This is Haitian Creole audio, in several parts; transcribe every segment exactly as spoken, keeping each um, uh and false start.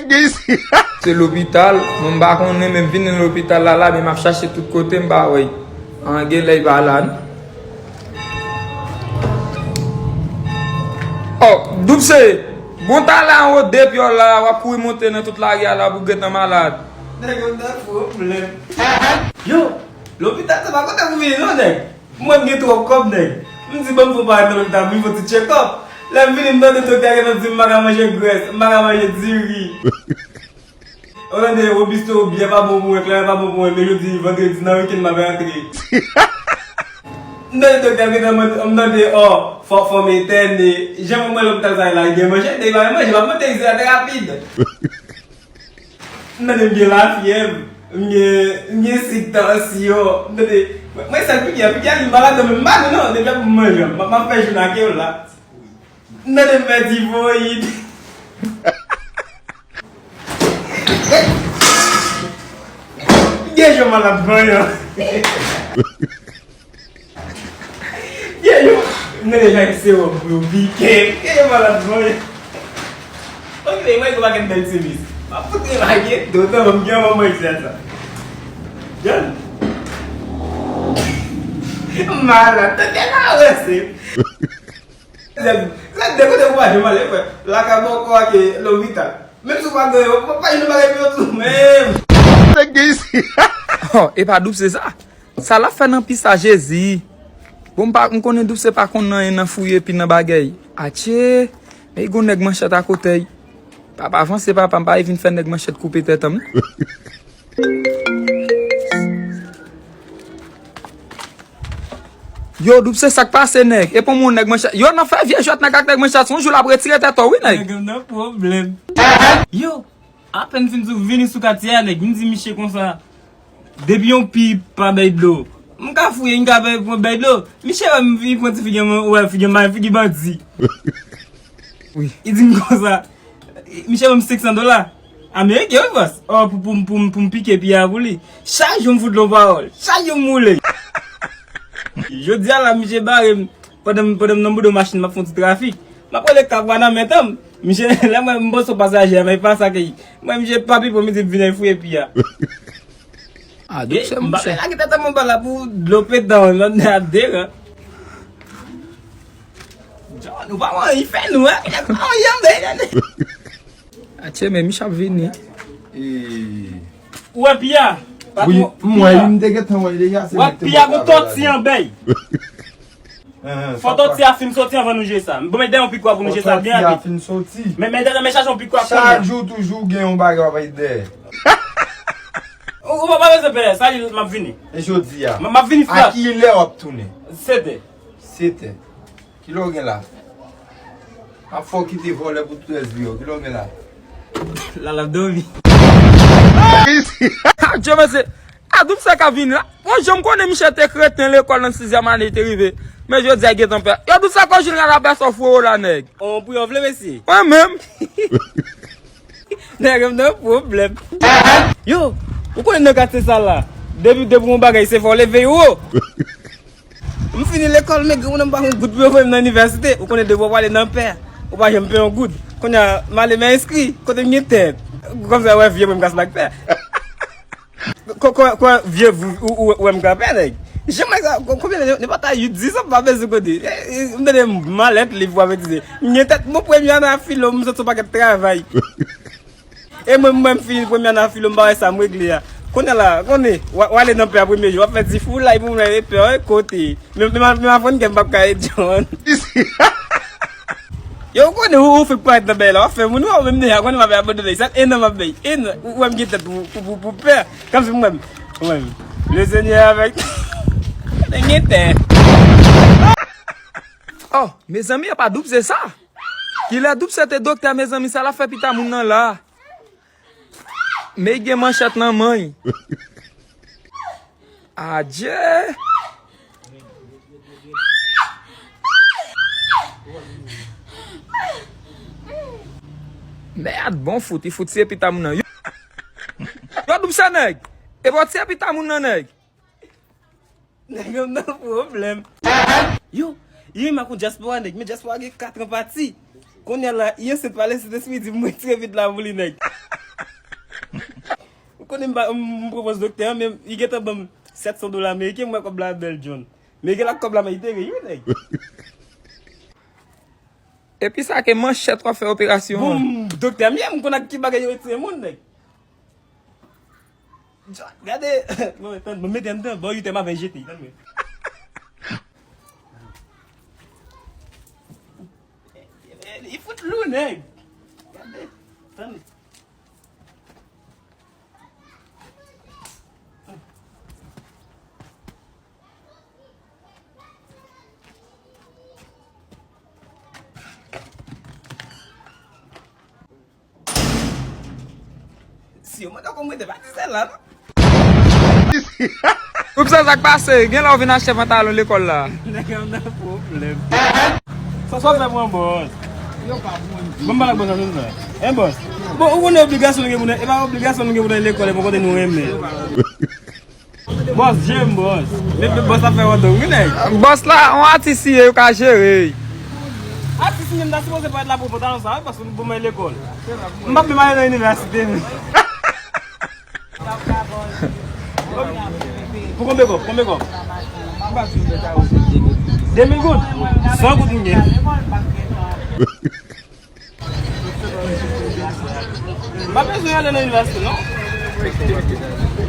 Se lopital, mwen m pa konnen, men m vin nan lopital la, la, men m ap chache tout kote, m pa wè. An, gen lè y pa la, non. Oh, Doubse, bon, ta la, an wo de pyòl la, w ap kouri monte nan tout lari a la pou gentan malad. Nèg yo nan pwoblèm. Yo, lopital se pa kote pou vini non, nèg. Mwen m gen twòp kòb, nèg. M di, "Ban m fon parèt nan lopital pou m fè ti check up." Lè m vini, m tande doktè a gentan di m m pa ka manje grès, m pa ka manje diri. Ou tande, Robusto, byè pa bon pou mwen, kleren pa bon pou mwen, men jodi vandredi nan wikenn m ap rantre. M tande doktè a gentan mande, m tande, oh, fò, fò m entène. Jan mwen wè lopital sa la, gen manje, nèg pa manje, m ap monte izolatè rapid. M tande m gen lafyèv, m gen, m gen sik, tansyon, m tande, mwen, mwen sèl piki a, piki a li malad, men m pa nou non, depi ap manje, m ap, m ap fè jou nan ke w la. M tande m fè tifoyid. Gen jou malad vanyan. Gen yo, m gen deja yon sewòm pou yo pike. Gen yo malad mwen. Ok, mwen gen yon pakèt bèl ti mis. M ap fout remake, dotan m gen yon manman isit sa. John. Malad, tande la wè se. Sa de kote ou pa janm ale, frè. Lakay bòkò ak lopital. Menm si w pa gen yo, pa, pa jwenn bagay pou yo tou, menm. Nèg gen isi. Oh, e pa Doubse sa. Sa l ap fè nan pis sa, Jezi? Bon, m pa, m konnen Doubse pa konn anyen nan fouye epi nan bagay. Atye! Men gon nèg manchèt akote y. Papa, avanse, papa, m pa vin fè nèg manchèt koupe tèt an m. Yo, Doubse, sa k pase, nèg? E pou moun nèg manchèt. Yo, nan fè vye jwèt nèg ak nèg manchèt, se yon jou l ap retire tèt ou, wi, nèg. Nèg nan pwoblèm. Yo, apèn fin sou, vini sou katye a, nèg. M di miche konsa. Depi yon pi pa bay dlo, m ka fouye, m ka bay, pran bay dlo. Miche wè m vin pran ti figi an, wè figi an, figi bandi. Wi. Li di m konsa, miche ban m senk san dola ameriken, wi, bòs. Oh, pou, pou, pou, pou m pike pi a pou li. Chak jou m fout lon pawòl. Chak jou m woule. Jodi a la, miche bare m. Pandan m, pandan m nan bouda machin, m ap fè yon ti trafik. M ap rele kap la nan men tan m. Miche, lè mwen, m panse yon pasaje, men pa sa ke li. Mwen, miche pa pi pou m di m vin fouye pi a. Ah, e, dousè, m pa monchè. Lage tèt an anba la pou dlo pete an, lòt nèg ap deran. John, ou pa manyen fè nou, hein? Ou pa manyen anbèy, tande. Atye, men Mich ap vini. E. Ou wè pi a? Patwon, m wè, pi a. M te gentan wè deja, se. Wè, pi a gon tòti anbèy. Fò tòti a fin soti anvan nou jwe sa. Bon, men dèyè yon pikwa pou nou jwe sa byen rapid. Fò tòti a fin soti. Men, men dèyè, men chache yon pikwa kounye a. Chak jou toujou gen yon bagay w ap fè dèyè. Ou, ou pa bezwen pè, sa li, m ap vini. E jodi a? M, m ap vini flat. A ki lè w ap tounen? Sèt è. Sèt è. Ki lè w gen la? M ap fè w kite vòlè pou trèz jou yo. Ki lè w gen la? La, l ap dòmi. Adje, mesye. A, Doubsè ka vini la. Bon, jan m konnen Michel te kreten lekòl nan sizyèm ane, li te rive. Men jodi a, li gentan pè. Yo, Doubsè, kò Jilrad ap pè sa w fouye w la, nèg. On pou yo vle, mesye. Mwen menm. Nèg, m nan pwoblèm. Yo, ou konnen nan katye sa la. Depi, depi yon bagay, se fò w leve yo. M fini lekòl, men granmoun nan m pa gon goud pou yo voye m nan inivèsite. Ou konnen depi w prale nan pè, ou pa janm peye yon goud. Kounye a, m ale m enskri, kote m gen tè. Kòmsa, wè, vye mwen m ka slak pè. Kò, kò, kò, vye, ou, ou, ou wè m ka pè, nèg. Jan mwen sa, ko-, konbyen lè, nenpòt a uit, dis an, m pa bezwen kote. E, e, m tande m malèt li pou apetize. M gen tèt, bon, premye ane a filo, m sot sou pakèt travay. E mwen, mwen, m fini premye ane a filo, m pa wè sa m regle a. Kounye a la, konnen, w, w ale nan pè a premye jou, w ap fè ti foulay pou mwen, e pè, e kote. Men, men, men, men aprann ke m p ap ka ede John. Yo, ou konnen, ou, ou fèk parèt nan bay la, w ap fè moun wè, ou menm deja, konnen m ap abandone, sa, en an m ap bay, en an, ou, ou wè m gen tèt pou, pou, pou, pou pè, kòmsi mwen, mwen, le Seigneur avec, men gen tèt. Oh, mezanmi, e pa Doubsè sa. Kilè Doubsè te doktè, mezanmi, sa l ap fè pita moun nan la. Men gen manchèt nan men l. Adje! Mèd, bon fout, li fout tiye pita moun nan. Yo, yo, Doubsè nèg! E pa w tiye pita moun nan, nèg! Nèg yo nan pwoblèm. Yo, yo, m ak yon dyaspora, nèg, men dyaspora gen kat an pati. Kounye a la, yon sèt pale Sentespri di m retire vid la pou li, nèg. Ou konnen m pa- m m pwopoze doktè an, men li gentan ban m sèt san dola ameriken, m wè kòb la bèl John. Men gen la kòb la, men li te ri, wi, nèg. Epi sa ke manchèt w ap fè operasyon an. Bon, doktè m ye, m konn ak ki bagay yo retire moun, nèg. Gade, bon, tann, bon, mete anndan, bon, uit è maten jete, tann mwen. Li fout lou, nèg. Gade, tann. Si yo mande w kòm mwen te pa di sèl la, non. Ou p sa sa k pase, gen lè w vin achte pantalon lekòl la. Nèg yo nan pwoblèm. Sa sa w fè pran bòs? Bon, m pale ak bòs la, sa. Hein, bòs? Bon, ou konnen obligasyon nou gen pou nou, e pa obligasyon nou gen pou nou lekòl, e pou kote nou renmen. Bòs, jere m, bòs. Men, men bòs la fè wòdong, wi, nèg. Bòs la, yon atis li ye, yo ka jere. Atis li menm ta sipoze parèt la pou pantalon sa, wi, paske pou mwen lekòl. M p ap menm ale nan inivèsite, men. Pou konbyen kòb? Konbyen kòb? De mil goud? San goud m gen. M pa bezwen ale nan inivèsite, non.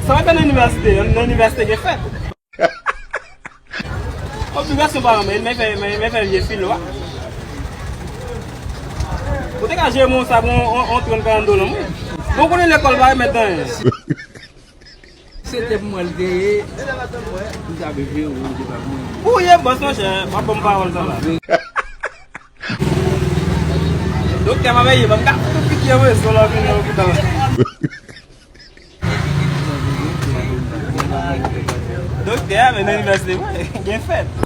Sa pa fè nan inivèsite, nan inivèsite gen fèt. Obligasyon paran mwen, men fè, men, men fè vye filo a. Ou te ka jere mwen sa pou on, on, on trant karant dola, mwen. Bon, konnen lekòl pa remèt anyen. Se te pou mwen l te ye, m ta bezwen ou te pa pou mwen. Ou ye bòs, monchè, w ap ban m pawòl sa la. Doktè, m ap veye, ban m ka fout ou piki, mwen, sou lòt vini lopital. Doktè a, men nan inivèsite, mwen, gen fèt.